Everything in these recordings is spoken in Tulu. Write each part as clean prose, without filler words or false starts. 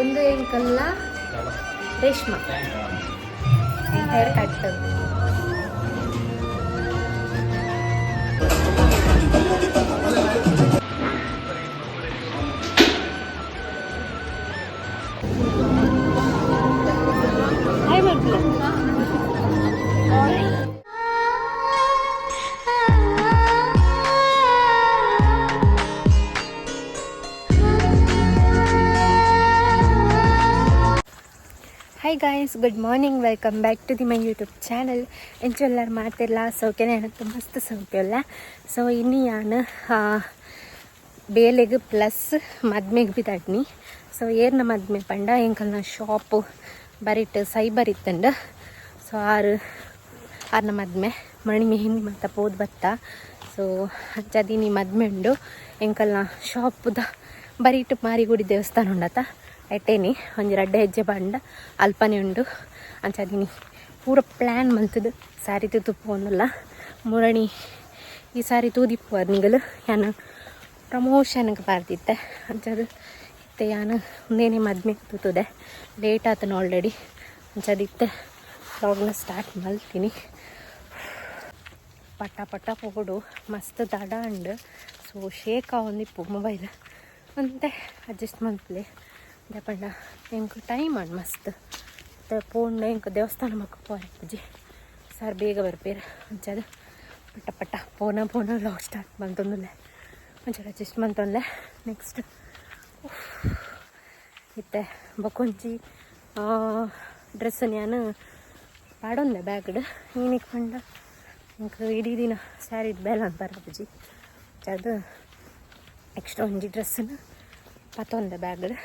ಒಂದು ಎಂಕಲ್ಲ ರೇಷ್ಮಾ hair cut. Hi ಮಕ್ಕಳು. Hi guys, good morning, welcome back to the my YouTube channel. ಎಂಚೆಲ್ಲರ್ ಮಾತೆಲ್ಲ ಸೌಖ್ಯನೇ? எனக்கு ಮಸ್ತ್ ಸೌಖ್ಯಲ್ಲ. ಸೊ ಇನ್ನು ಯಾನ್ ಬೇಲೆಗ್ ಪ್ಲಸ್ ಮದ್ಮೆಗೆ ಬಿ. ಸೊ ಏರ್ನ ಮದ್ಮೆ ಪಂಡ ಎಂಕಲ್ನ ಶಾಪು ಬರಿಟ್ ಸೈಬರ್ ಇತ್ತಂಡು. ಸೊ ಆರು ಆರ್ನ ಮದ್ಮೆ, ಮಣಿ ಮೆಹಂದಿ ಮತ್ತ ಪೋದು ಬತ್ತ. ಸೊ ಅಂಚದಿನಿ ಮದ್ಮೆ ಉಂಡು. ಎಂಕಲ್ನ ಶಾಪುದ ಬರಿಟ್ ಮಾರಿಗುಡಿ ದೇವಸ್ಥಾನ ಉಂಡತ, ಐಟೇನಿ ಒಂಜಿ ರಡ್ಡೆ ಹೆಜ್ಜೆ ಬಂಡ ಅಲ್ಪನೆ ಉಂಡು. ಅಂಚದಿನಿ ಪೂರ ಪ್ಲ್ಯಾನ್ ಮಲ್ತದು ಸ್ಯಾರಿ ತೂತು ಪೋಂದಲ್ಲ. ಮುರಣಿ ಈ ಸಾರಿ ತೂದಿಪ್ಪುವರ್ ನಿಗಲು, ಯಾನ್ ಪ್ರಮೋಷನ್ಗೆ ಬಾರ್ದಿತ್ತೆ. ಅಂಚದು ಇತ್ತೆ ಯಾನ್ ಉಂದೇನೆ ಮದ್ಮೆ ತೂತುದೆ. ಲೇಟ್ ಆತನ ಆಲ್ರೆಡಿ. ಅಂಚದಿತ್ತೆ ವ್ಲಾಗ್ನ ಸ್ಟಾರ್ಟ್ ಮಲ್ತೀನಿ. ಪಟ ಪಟ ಪೋಡು, ಮಸ್ತ್ ದಡ ಉಂಡು. ಸೊ ಶೇಕ್ ಆವೊಂದಿಪ್ಪು ಮೊಬೈಲ್, ಒಂತೆ ಅಡ್ಜಸ್ಟ್ ಮಲ್ಪಲೆ. ದಾಯೆ ಎಂಕ್ ಟೈಮ್ ಆಂಡ್ ಮಸ್ತ್. ಇತ್ತೆ ಪೋಂಡ ಎಂಕ್ ದೇವಸ್ಥಾನ ಮಕ್ಕ ಪೋರೆ ಸರ್ ಬೇಗ ಬರ್ಪೇರು. ಅಂಚಾದ್ ಪಟ ಪಟ ಪೋನ ಪೋನ ವ್ಲಾಗ್ ಸ್ಟಾರ್ಟ್ ಮಲ್ತೊಂದುಲ್ಲೆ. ಒಂಚೂರು ಅಡ್ಜಸ್ಟ್ ಮಲ್ತೊನ್ಲೆ. ನೆಕ್ಸ್ಟ್ ಇತ್ತೆ ಬೊಕೊಂಜಿ ಡ್ರೆಸ್ ಯಾನ್ ಪಾಡೊಂದೆ ಬ್ಯಾಗ್ಡ್. ಏನಕ್ಕೆ ಪಂಡ ಎಂಕ್ ಇಡೀ ದಿನ ಸ್ಯಾರಿ ಬೇಲೆ ಬರಪುಜಿ. ಅದು ಎಕ್ಸ್ಟ್ರಾ ಒಂಜಿ ಡ್ರೆಸ್ಸನ್ನು ಪತ್ತೊಂದೆ bagged.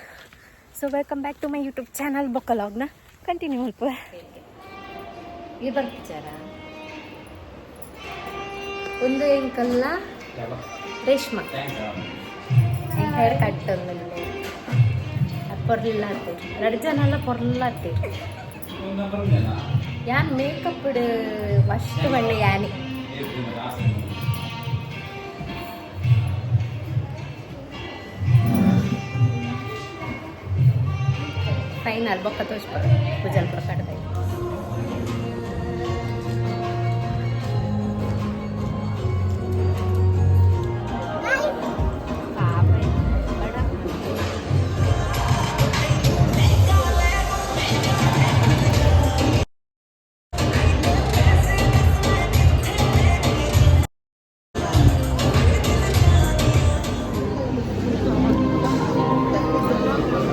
So welcome back to my YouTube channel. ಬೊಕ್ಕ ವ್ಲಾಗ್ನ ಕಂಟಿನ್ಯೂ ಮಲ್ಪುವೆ. ಈ ಬರ್ಪಿಚಾರ ಒಂದು ಎಂಕಲ್ಲ ರೇಷ್ಮಾ ಹೇರ್ ಕಟ್ ಒಂದುಲ್ಲೆ. ಪೊರ್ಲಾತೆ, ರಡ್ಡ್ ಜನಲ ಪೊರ್ಲಾತೆ. ಯಾನ್ ಮೇಕಪ್ ಫಸ್ಟ್ ಬಣ್ಣ ಯಾನೆ. ಫೈನಲ್ ಬೊಕ್ಕ ತೋಜ್ಪ ಪೂಜಲ್ ಪ್ರಕಟದ.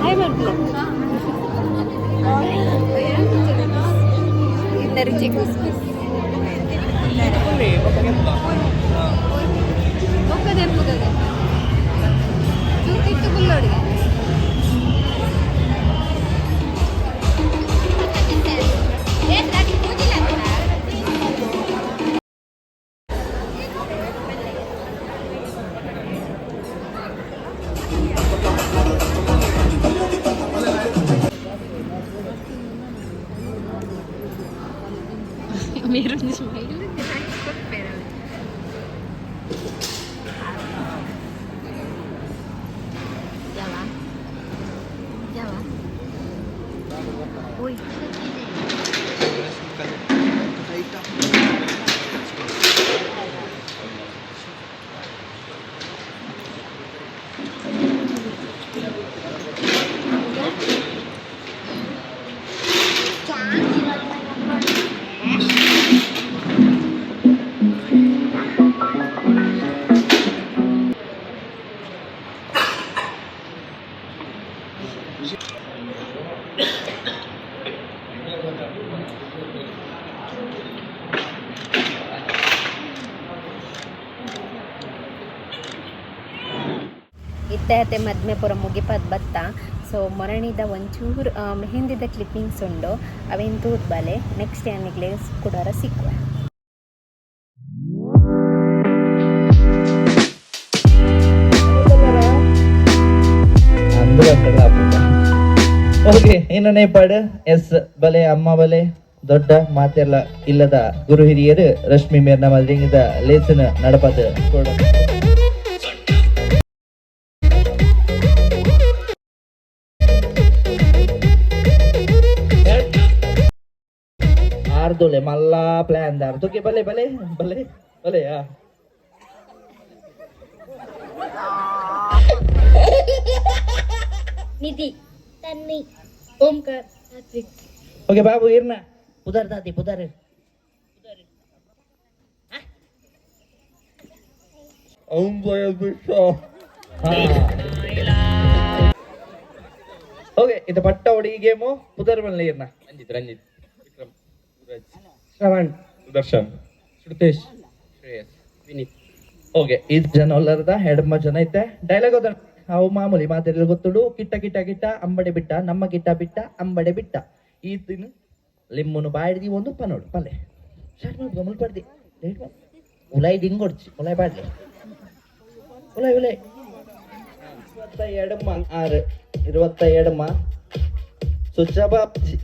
ಹಾಯ್ ಮಕ್ಕಳು. Meron smile. Jawa. Jawa. Uy. ಇತ್ತೆ ಅತ್ತೆ ಮದ್ಮೆ ಪೂರ ಮುಗಿಪದ್ ಬತ್ತ. ಸೊ ಮೊರಣಿದ ಒಂಚೂರು ಮೆಹಂದಿದ ಕ್ಲಿಪ್ಪಿಂಗ್ಸ್ ಉಂಡು, ಅವೇನು ತೂದ್ ಬಲೆ. ನೆಕ್ಸ್ಟ್ ಯಾನಿಗ್ಲೆ ಕುಡಾರ ಸಿಕ್ಕುವ. ಓಕೆ, ಇನ್ನೊಂದೇ ಪಾಡು. ಎಸ್, ಬಲೆ ಅಮ್ಮ, ಬಲೆ ದೊಡ್ಡ ಮಾತೆಲ್ಲ ಇಲ್ಲದ ಗುರು ಹಿರಿಯರು ರಶ್ಮಿ ಮೇರ್ನ ಮದ್ರಿಂಗಿದ ಲೇಸನ ನಡಪದ ಕೊಡ. ಆರ್ದೋಲೆ ಮಲ್ಲ ಪ್ಲಾನ್ ದಾರ್ ತೂಕೆ ಬಲೆ ಬಲೆ ಬಲೆ ಬಲೆ ಆ ನಿಧಿ, ತನ್ನಿ, ಓಂಕಾರ, ಸಾತ್ವಿಕ್. ಓಕೆ ಬಾಬು ಇರ್ನ ಪುದರ್ ದಾದಿ ಪುದರ್ ಓಕೆ ಇದು ಪಟ್ಟ ಹೊಡಿ ಗೇಮು ಪುದರ್ ಬನ್ನಿ ಇರ್ನ. ರಂಜಿತ್, ರಂಜಿತ್, ವಿಕ್ರಮ್, ಸೂರಜ್, ಶ್ರವಣ್, ಸುದರ್ಶನ್, ಶ್ರುತೇಶ್, ಶ್ರೇಯಸ್, ವಿನೀತ್. ಓಕೆ, ಇದು ಜನ ಒಲ್ಲರ್ದ ಎಡಮ ಜನ ಐತೆ. ಡೈಲಾಗ್ ಹೋದ ಅವು ಮಾಮೂಲಿ ಮಾತೆಲ್ಲ ಗೊತ್ತುಡು. ಕಿಟ್ಟ ಕಿಟ್ಟ ಕಿಟ್ಟ ಅಂಬಡೆ ಬಿಟ್ಟ, ನಮ್ಮ ಕಿಟ್ಟ ಬಿಟ್ಟ ಅಂಬಡೆ ಬಿಟ್ಟ. ಈ ತಿನ್ನು ಲಿಮ್ಮನು ಬಾಯ್ದಿ ಒಂದು ಪನೋಡು ಪಲ್ಲೆ ಸ್ಟಾರ್ಟ್ ಮಾಡ್ಕೊ ಮುಲ್ಪಡ್ದಿ ಲೇಟ್ ಮಾಡು. ಉಲಾಯ್ ದಿಂಗೊಡ್ಚಿ ಉಲಾಯ್ ಬಾಡ್ಲಿ ಉಲಾಯ್ ಉಲಾಯ್. 27 6 27 ಸುಚ್ಚ ಬಾಪ್ಜಿ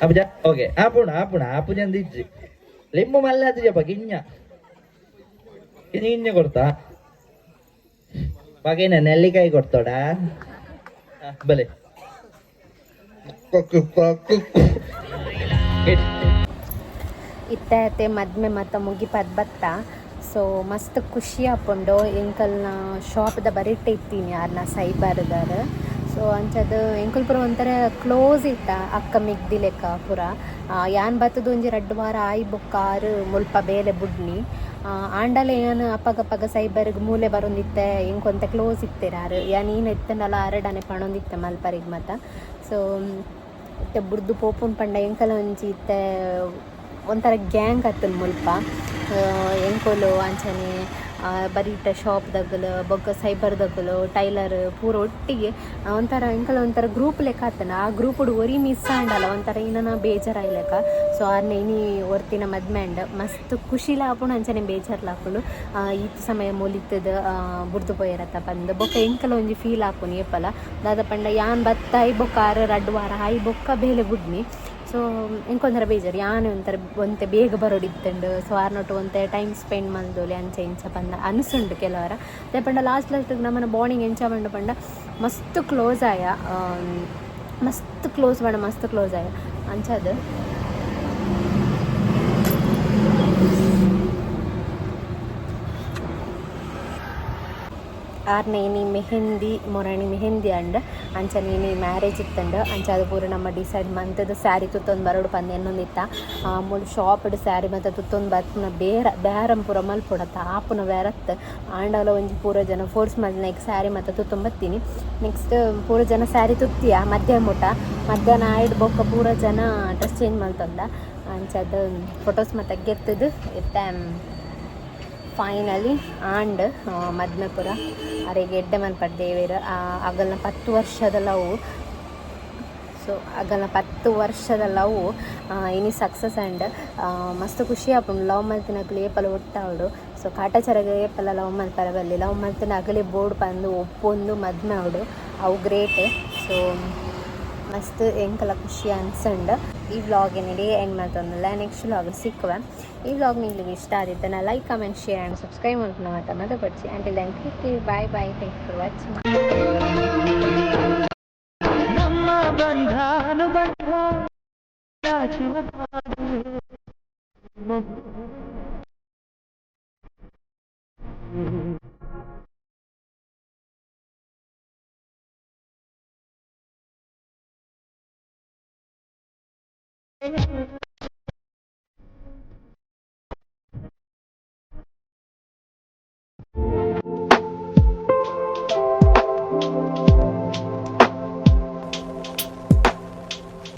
ಅಪ್ಪಜ. ಓಕೆ, ಆಪುಣ ಆಪುಣ ಆಪುಜ ಅಂದಿಜ್ಜಿ ಲಿಂಬು ಮಲ್ಲಾತಿಜಪ್ಪ. ಗಿഞ്ഞ ಗಿഞ്ഞ ಗಿഞ്ഞ ಕೊಡ್ತಾ ಬಗೇನ ನೆಲ್ಲಿಕಾಯಿ ಕೊಡ್ತೋಡ ಬಲೆ. ಇತ್ತೆ ಅತ್ತೆ ಮದ್ಮೆ ಮತ್ತ ಮುಗಿಪದ್ ಬತ್ತ. ಸೊ ಮಸ್ತ್ ಖುಷಿ ಆಪುಂಡು. ಎಂಕಲ್ನ ಶಾಪ್ದ ಬರಿಟ್ಟೆ ಇತ್ತೀನಿ ಆರ್ನ ಸೈಬರ್ದಾರ್. ಸೊ ಅಂಚದ ಎಂಕುಲು ಪೂರ ಒಂಥರ ಕ್ಲೋಸ್ ಇತ್ತ, ಅಕ್ಕ ಮೆಗ್ದಿ ಲೆಕ್ಕ ಪೂರ. ಯಾನ್ ಬತ್ತದ ಒಂಜಿ ರಡ್ಡ್ ವಾರ ಆಯಿ ಬೊಕ್ಕ ಆರು ಮುಲ್ಪ ಬೇಲೆ ಬುಡ್ನಿ. ಆಂಡಲ ಯಾನ್ ಅಪ್ಪಗಪ್ಪಗ ಸೈಬರ್ಗ್ ಮೂಲೆ ಬರೊಂದಿತ್ತೆ. ಎಂಕೊಂತೆ ಕ್ಲೋಸ್ ಇತ್ತೆರ್ ಆರು. ಯಾನ್ ಈನ ಇತ್ತಂಡಲ ಆರಡನೆ ಪಣೊಂದಿತ್ತೆ ಮಲ್ಪರಿಗ್ ಮತ. ಸೊ ಇತ್ತೆ ಬುಡ್ದು ಪೋಪುನ್ ಪಂಡ ಎಂಕಲ ಒಂಜಿ ಇತ್ತೆ ಒಂಥರ ಗ್ಯಾಂಗ್ ಆತುಂಡು ಮುಲ್ಪ. ಎಂಕುಲು ಅಂಚನೆ ಬರೀಟ ಶಾಪ್ ದಗಲು ಬೊಕ್ಕ ಸೈಬರ್ ದಗಲು ಟೈಲರ್ ಪೂರ ಒಟ್ಟಿಗೆ ಒಂಥರ ಎಂಕಲ ಒಂಥರ ಗ್ರೂಪ್ ಲೆಕ್ಕ ಆತನ. ಆ ಗ್ರೂಪುಡು ಒರಿ ಮಿಸ್ ಆಂಡಲ ಒಂಥರ ಇನ್ನನ ಬೇಜಾರಾಯಿ ಲೆಕ್ಕ. ಸೊ ಆರ್ನ ಇನಿ ಒರ್ತಿನ ಮದ್ಮೆ ಆಂಡ್ ಮಸ್ತ್ ಖುಷಿಲ ಆಪುಂಡು, ಅಂಚನೆ ಬೇಜಾರ್ಲ ಆಪುಂಡು. ಈತ್ ಸಮಯ ಮುಲಿತ್ತದ ಬುಡ್ದು ಪೋಯೆರತ್ತ ಪಂದ್ ಬೊಕ್ಕ ಎಂಕಲ ಒಂಜಿ ಫೀಲ್ ಆಪುನಿ ಏಪಲ. ದಾದ ಪಂಡ ಯಾನ್ ಬತ್ತಾಯಿ ಬೊಕ್ಕ ಆರು ರಡ್ಡ್ ವಾರ ಆಯಿ ಬೊಕ್ಕ ಬೇಲೆ ಬುಡ್ನಿ. ಸೊ ಎಂಕೊಂಥರ ಬೇಜಾರು, ಯಾನ್ ಒಂಥರ ಒಂತೆ ಬೇಗ ಬರೋಡಿತ್ತುಂಡು. ಸೊ ಆರ್ನೊಟ್ಟು ಒಂತೆ ಟೈಮ್ ಸ್ಪೆಂಡ್ ಮಲ್ದೊಲಿ ಅಂಚ ಇಂಚ ಪಂದ ಅನ್ಸುಂಡು ಕೆಲವರ. ದಾಯೆ ಪಂಡ ಲಾಸ್ಟ್ ಲಾಸ್ಟ್ ನಮ್ಮನ ಬಾಂಡಿಂಗ್ ಎಂಚ ಪಂಡ ಪಂಡ ಮಸ್ತ್ ಕ್ಲೋಸ್ ಆಯ, ಮಸ್ತ್ ಕ್ಲೋಸ್ ಪಂಡ ಮಸ್ತ್ ಕ್ಲೋಸ್ ಆಯ ಅಂಚದ. ಆರ್ನ ಇನಿ ಮೆಹಂದಿ ಮೊರಣಿ ಮೆಹಂದಿ ಅಂಡ್ ಅಂಚನೆ ಇನಿ ಮ್ಯಾರೇಜ್ ಇತ್ತಂಡ್. ಅಂಚ ಅದು ಪೂರ ನಮ್ಮ ಡಿಸೈಡ್ ಮಂತದ ಸ್ಯಾರಿ ತುತ್ತೊಂದು ಬರೋಡು ಪಂದ್ ಎನ್ನೊಂದಿತ್ತ. ಮೂಲು ಶಾಪ್ಡ್ ಸ್ಯಾರಿ ಮತ್ತೆ ತುತ್ತೊಂದು ಬರ್ಪುನ ಬೇರ ಬೇರಂ ಪೂರ ಮಲ್ಪೊಡತ್ತ ಆಪುನ ಬೇರತ್. ಆಂಡಲ ಒಂಜಿ ಪೂರ ಜನ ಫೋರ್ಸ್ ಮಲ್ತಿನ ಸ್ಯಾರಿ ಮತ್ತೆ ತುತ್ತೊಂದು ಬತ್ತೀನಿ. ನೆಕ್ಸ್ಟ್ ಪೂರ ಜನ ಸ್ಯಾರಿ ತುತ್ತಿಯ ಮಧ್ಯಾಹ್ನ ಮುಟ. ಮಧ್ಯಾಹ್ನ ಆಯ್ಡ್ ಬೊಕ್ಕ ಪೂರ ಜನ ಡ್ರೆಸ್ ಚೇಂಜ್ ಮಲ್ತೊಂದ. ಅಂಚದ ಫೋಟೋಸ್ ಮತ್ತೆ ಗೆತ್ತದು ಇತ್ತೆ ಫೈನಲಿ ಆಂಡ್ ಮದ್ಮೆ ಪೂರ. ಅರೆಗ್ ಎಡ್ಡೆ ಮನ್ಪಡ್ ದೇವೆರ್. ಅಗಲ್ನ 10 ವರ್ಷದ ಲವ್. ಸೊ ಅಗಲ್ನ 10 ವರ್ಷದ ಲವ್ ಇನಿ ಸಕ್ಸಸ್ ಆಂಡ್. ಮಸ್ತ್ ಖುಷಿ ಆಪುಂಡು. ಲವ್ ಮಲ್ತಿನಕುಲು ಏಪಲ ಒಟ್ಟಾವೊಡು. ಸೊ ಕಾಟಾಚಾರಗ್ ಏಪಲ ಲವ್ ಮಲ್ಪರೆ ಬಲ್ಲಿ. ಲವ್ ಮಲ್ತಿನ ಅಗಲೆ ಬೋಡು ಪಂದ್ ಒಪ್ಪೊಂದು ಮದ್ಮೆ ಆವೊಡು, ಅವು ಗ್ರೇಟ್. ಸೊ ಮಸ್ತ್ ಎಂಕಲ ಖುಷಿ ಅನ್ಸಂಡ್. ಈ ವ್ಲಾಗ್ ಏನಿದೆ ಎಂಡ್ ಮಲ್ತೊಂದುಲ್ಲೆ. ನೆಕ್ಸ್ಟ್ ವ್ಲಾಗ್ ಸಿಕ್ಕುವೆ. ಈ ವ್ಲಾಗ್ ನಿಮಗೆ ಇಷ್ಟ ಆದಿತ್ತನ like, comment, share and subscribe ಮಲ್ಪುನ ಮಾತ ಮದಪೊಡ್ಚಿ. Until then, take care, bye bye, thank you for watching. ನಮ್ಮ ಬಂಧಾನುಬಂಧ.